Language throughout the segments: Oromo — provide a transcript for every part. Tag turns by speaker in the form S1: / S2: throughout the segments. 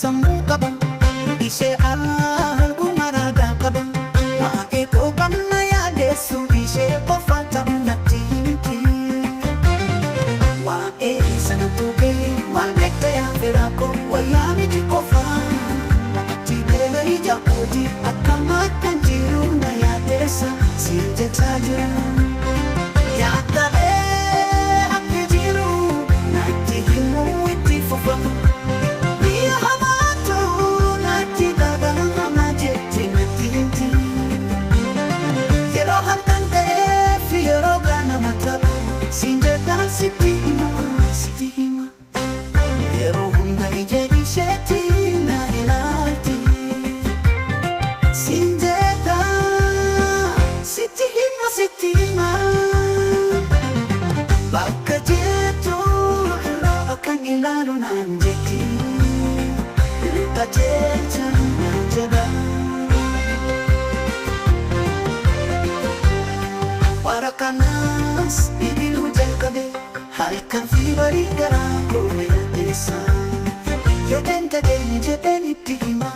S1: Sammuu qaba ishee arguma ragaa qaba. Waa'ee koo qabna yaadeessu ishee qofa ta'u natti himti. Waa'ee sana tuqee maal beekta yaa firaa koo, wayyaa miti qofa. Natti beela ija kooti, akkam akkan jiru na yaadeessa siin jechaa jira. Yaaddalee akka jiru natti himuu itti fufa. Biyya hamaatu natti dhagahama jetti natti himti. Yeroo halkan ta'eef yeroo ganama ta'u siin jedhaan sitti hima, sitti hima. Yeroo hunda ija isheetti na ilaalti. Siin jedhaa sitti hima, sitti hima. Bakka jettu irraa akkan ilaalu naan jetti. Qajeelcha naan jedha. Waraqanas bilbiluu jalqabe, halkan fi barii garaa koo na yaaddessa. Jedheen jedheen jedheen itti hima.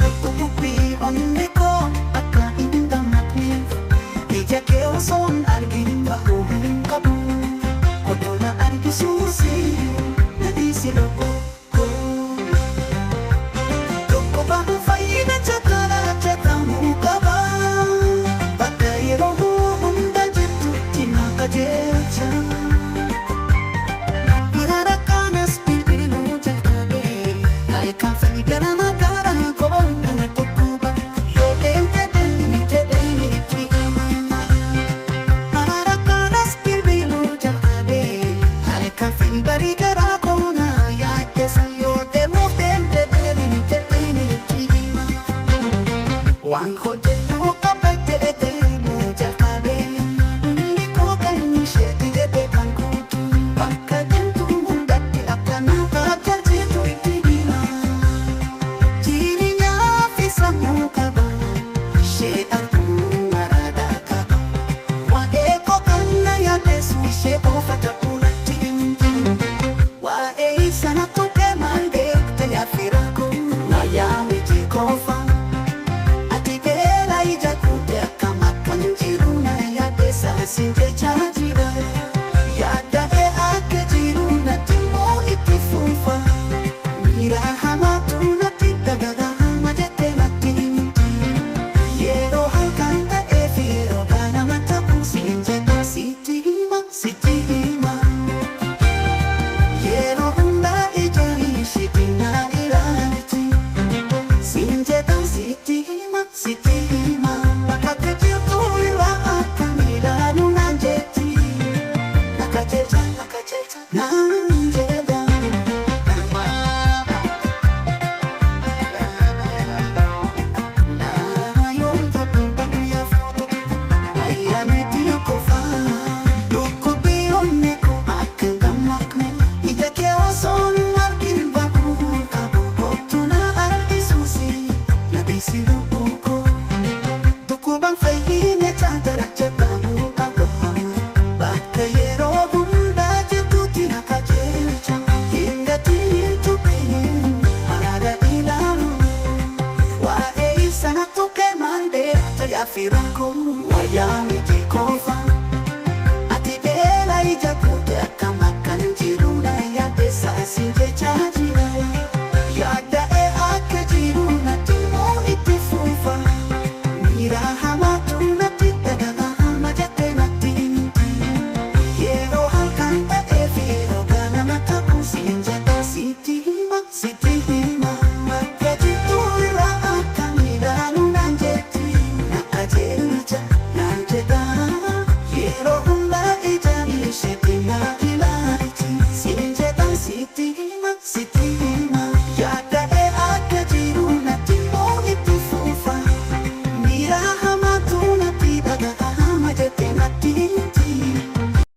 S1: Dhukkubbii onnee koo akka hin dammaqneef, ija kee osoo hin argin bahuu hin qabu. Kottu na argisiisi.